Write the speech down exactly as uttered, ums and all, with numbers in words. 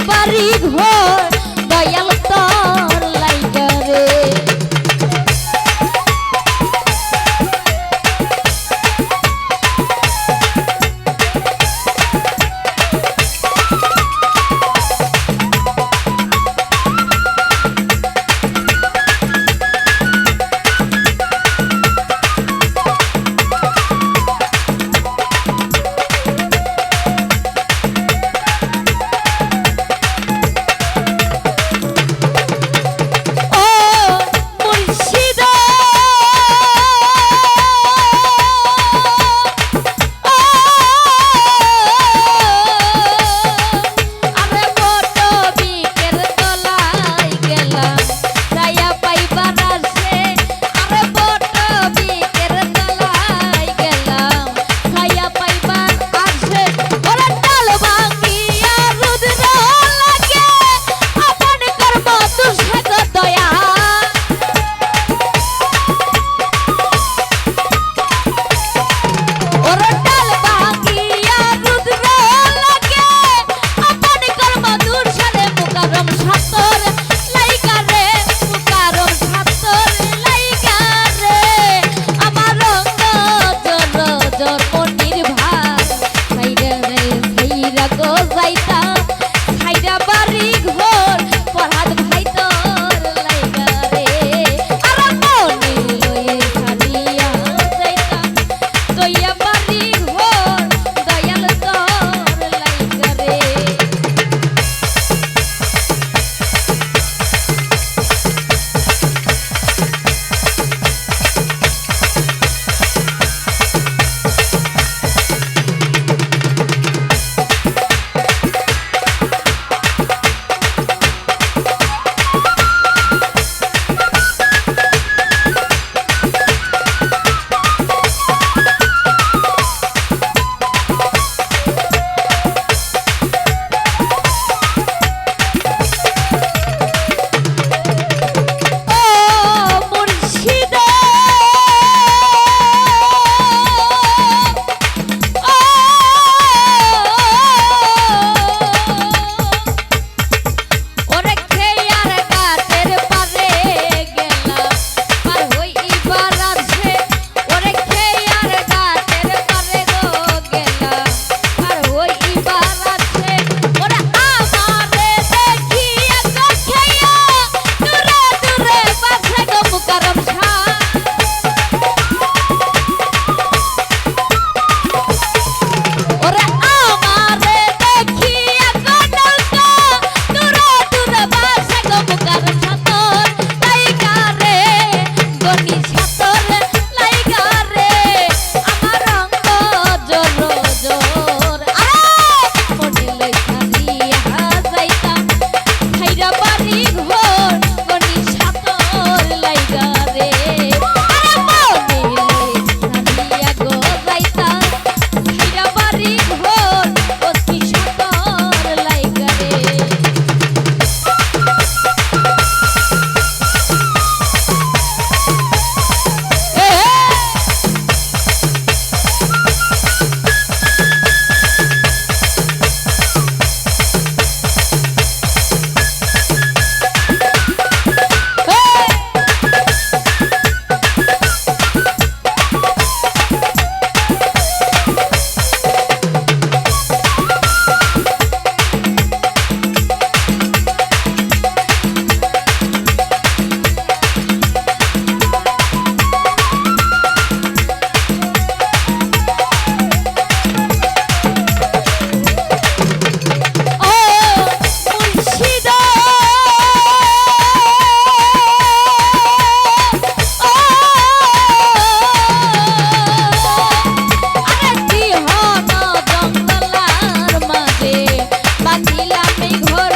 বাড়ি ঘর দয়াল তোর লাইগা রে। ও মুর্শিদা, ও আরে বট বিকের তলায় গেলাম, ছায়া পাইবার আশে। আরে বট বিকের তলায় গেলাম, ছায়া পাইবার আশে। ওরে ডাল ভাঙিয়া রুদ্র লাগে, আপন কর্ম দুষে গো দয়া। ওরে ডাল ভাঙিয়া রুদ্র লাগে, আপন কর্ম দুষে রে মুকারম সাতর লাইগা রে, মুকারম সাতর লাইগা রে। আমার রঙ জর জর মনির ভাই, ছাইরা রে ছাইরা গো যাইতাম, ছাইরা বাড়ি ঘর ফরহাদ ভাই তোর লাইগা রে। আর মনির লয়ে ছাড়িয়া যাইতাম, দয়া বাড়ি ঘর দয়াল তোর লাইগা রে। ওরে খেয়ার ঘাটের পারে গেলাম, পার হইবার আশে। ওরে খেয়ার ঘাটের পারে গো গেলাম, পার হইবার আশে। ওরে আমারে দেখিয়া গো খেয়া, দূরে দূরে বাসে গো মুকারম শাহ। ওরে আমারে দেখিয়া গো নৌকা, দূরে দূরে বাসে গো মুকারম সাতর লাইগা রে, গনি সাতর লাইগা রে, আমার রঙ জর জর। আরে মনে লই ছাড়িয়া যাইতাম, ছাইরা বাড়ি ঘর গনি সাতর লাইগা রে। আরে মনে লই ছাড়িয়া গো যাইতাম, ছাইরা বাড়ি ঘর গনি সাতর লাইগা রে। এ হে! ও মুর্শিদা, ও আরে কি হন জঙ্গলার মাঝে, বাঁধিলাম এই ঘর